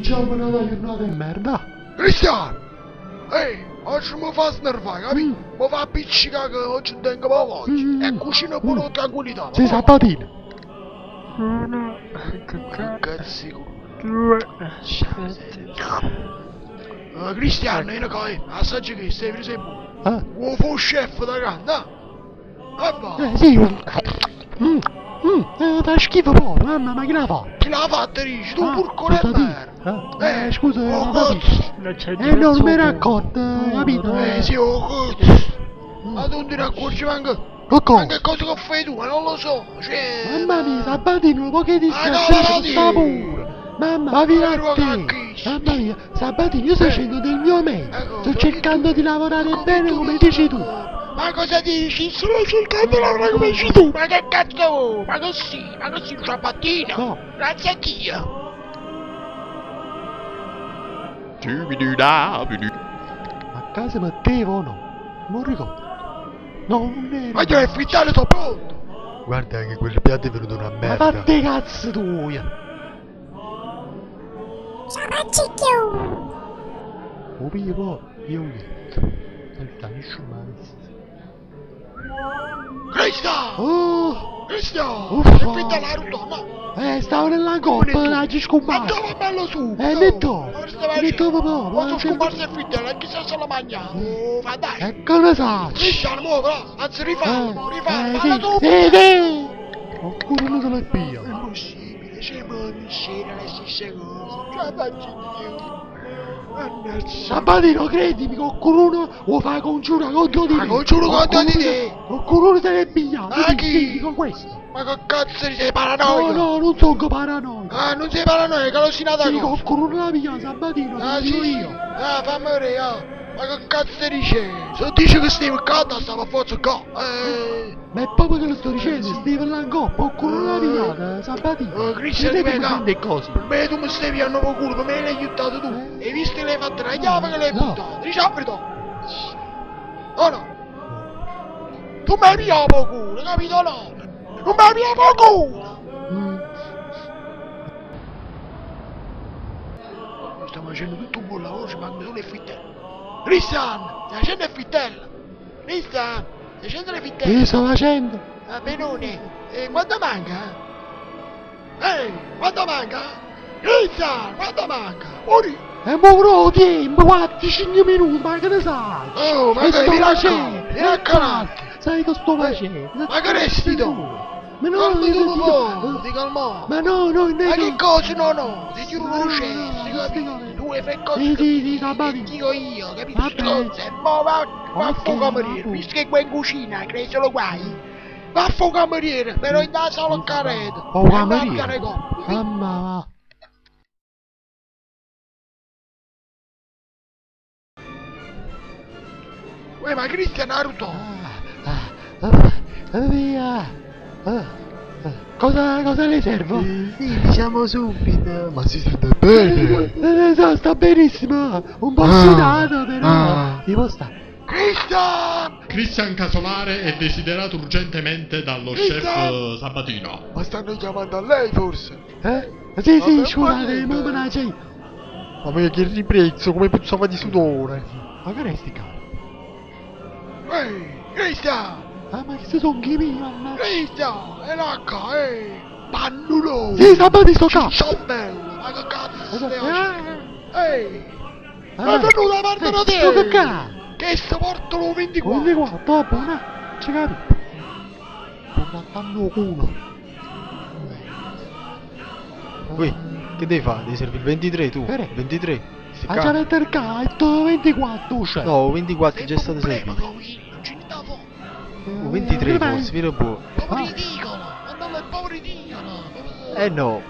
Cominciamo n'ata jurnata 'e merda. Cristiano! Ehi, oggi mi fa snervare, capito? Mi fa appiccicare che oggi non tengo più voglia. E cucino pure con tranquillità. Sì, Sabatino. Che cazzo di culo. Cristiano, vieni qua, assaggia che sei preso buono. Ah. Vuoi fare chef da grande, ah? E va. Sì. Fa schifo poi, mamma, ma chi l'ha fatta? Chi l'ha fatta, dici? Tu Ah, porco di scusate. merda. Scusa, oh, ho capito. cazzo. No, non mi ero accorto, capito? Sì, oh, cazzo. Ma tu non ti accorgi manco... Che cosa? Ma che cosa che fai tu? Ma non lo so. Cioè... Mamma mia, Sabatino, ma che Ah, no, dispiace sta pure. Mamma, ma vieni a te. Mamma mia, Sabatino, io sto facendo del mio meglio. Ecco, Sto cercando di lavorare bene come dici tu. Ma cosa dici? Sto cercando di lavorare come dici tu. Ma che cazzo vuoi? Ma così, ma così un ciabattino. No. Grazie a Dio. A casa mettevo o no? Non ricordo. No, non era. Ma io è frittato, sono pronto. Guarda che quel piatto è venuto una Ma merda. fate cazzo tuia. O vivo, io letto. Non sta nessuno mai visto. Cristian! Oh! Cristian! Uffa. È fritta la ruta, no? Stavo nella coppa, la ci Ma scomparsa. dove bello su? Ne do. Ma stai Ne facendo? do proprio. Ma sono scomparso il frittella, chissà se la mangia. Oh, ma dai. E come sa? Cristian, muovo, però. Anzi, rifallo, rifallo, fallo Sì, tu. sì, sì. Oppure non te lo pio. È impossibile, sempre ogni sera la stessa cosa. Cioè, faccio Dio. Mannaggia. Sabatino, credimi, qualcuno lo fa congiura contro di me. Ma congiuro contro di te? Qualcuno te ne piglia. Ma chi? Dico questo. Ma che cazzo sei No, paranoico? no, non sono paranoico. Ah, non sei paranoico, l'ho sinata Sì, cosa. qualcuno la piglia, Sabatino, Ah, te lo dico sì? io. Ah, fammi vedere, ah. Ma che cazzo dice? Se dice che stai qua, stavo a forza qua. Ma è proprio che lo sto dicendo, stai là in coppa, qualcuno l'ha pigliata, Sabatino. Cristian, Vedete ti come prego. prende cose. Per me tu mi stai pigliando per culo, per me l'hai aiutato tu. Hai visto che l'hai fatta la chiave che l'hai No. buttata? Dici la verità. Oh no. Tu mi hai pigliato per culo, capito no? Non mi hai pigliato per culo! Stiamo facendo tutto un buon lavoro, ci mancano solo le frittelle. Cristian, stai facendo le frittelle. Cristian, stai facendo le frittelle. Che sto facendo? Va benone. E quanto manca? Ehi, quanto manca? Cristian, quanto manca? Ori! E mo però tempo, 4-5 minuti, ma che ne sai? Oh, ma Che che sto mi facendo? Mi raccomando. Sai che sto facendo? Ma che resti tu? Ma no, Calma io tu ti un dico- po', ti calma. Ma no, no, Ma no. che cosa? No, no, ti giuro non No, c'è, no, si no, capito? no. Tu le fai cose Sì, che sì, sì, Sabatino. ti dico io, capito? Vabbè. Stronzo, e mo va, va a Ok, fuoco cameriere, vabbè. visto che qua in cucina, crei solo guai. Va a fuoco cameriere, però in da solo careta. Oh, E va a cameriere. piare coppa. Mamma va. Uè, ma Cristian Naruto. Ah, ah, via. Ah, ah. Cosa le servo? Sì, diciamo subito. Ma si sente bene. So, sta benissimo. Un po' Ah, sudato, però. ah. Ti può stare. Cristian! Cristian Casolare è desiderato urgentemente dallo Cristian! chef Sabatino. Ma stanno chiamando a lei forse? Eh? Sì, sì, Vabbè, scusate, ma ma me la c'è. Ma me che ribrezzo, come puzzava di sudore. Ma che resti caro? Ehi, Cristian! Ah, ma che sono chi mi mannaggia. Cristian! E l'H, ehi! Pannulo! Sì, Sabatino, sto qua. Ciccio bello! Ma che cazzo stai facendo? Eh, Ehi! ah, Ma venuto da parte da te! Sto qua. Che sto porto lo 24! 24, dopo, no? Ci capi? Buona culo. Ui, che devi fare? Devi servire il 23 tu? Perché? 23. Sti Ah, cazzo. già mettere qua, è tutto 24, cioè. No, 24 è già È un stato problema, servito. con non ce ne da fuori. Oh, 23 forse, vero buono. Proprio Ah. ridicolo! Ma non è proprio ridicolo! Eh no.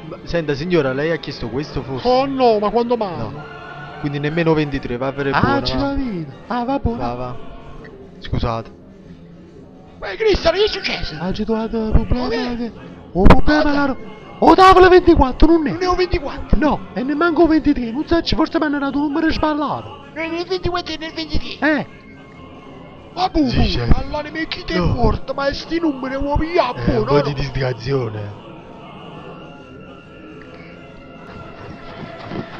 Ma, senta signora, lei ha chiesto questo forse? Oh no, ma quando mai? No. Quindi nemmeno 23, va per Ah, buono. ci Va. va vita. Ah, va buono. Va, va. Scusate. Ma Cristian, che è successo? Ah, ci trovato un problema. Come? che- Un problema, la... O tavola 24, non è. Non è un 24! No, e nemanco 23, non so, forse mi hanno dato un numero sballato. Non è il 24 e nel 23! Ma bubu, Sì, certo. all'anima chi ti No. porta, ma sti numeri vuoi pigliare, Un buono, po' no? di disgrazione.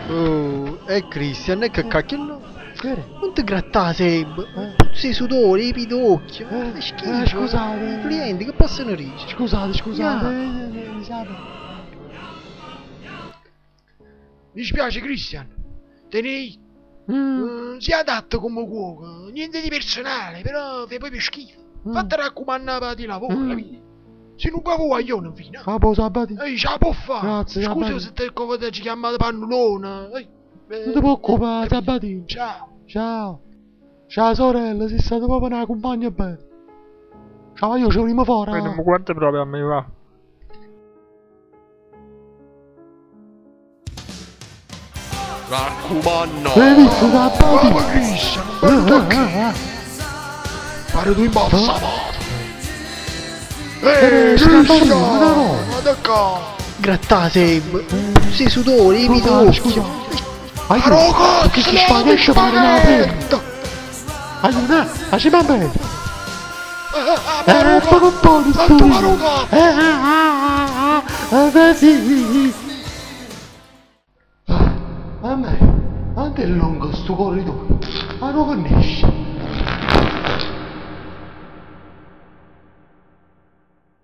Oh, e Cristian, e che cacchio no? Che è? Non ti grattare sempre. Eh. Puzzi sudore, i pidocchi. Eh, È schifo. eh, scusate. I clienti che possono dire? Scusate, scusate. Ya. Diciamo. Mi spiace Cristian, te ne si adatta come cuoco, niente di personale, però fai proprio schifo. Fatti raccomandare di lavoro, capito? Se non bravo guaglione, infine. Ah, boh, Sabatino. Ehi, ce la può fare. Grazie, Scusa Sabatino. se te come ti chiamate pannolone. Ehi, Non ti preoccupare, Sabatino. Ciao. Ciao. Ciao sorella, sei stata proprio una compagna bella. Ciao, io ci veniamo fuori. Vediamo quante prove a me va. Raccomando. Hai visto Sabatino? Bravo Cristian, bello tocchi. Ah, ah, Pare tu imbalsamato. Ehi, Eh, Cristian, ma no. guarda qua. Grattare sempre. Puzzi sudore, i Scusate, pidocchi. scusa. Aiuto, Rocco, che si spaghetto pare una prenda. Aiuto, facciamo bene. Poco un po' di Tanto studio. Maruca! Ah, ah, ah, ah, sì. Ah, A me, quanto è lungo sto corridoio? Ma non finisce.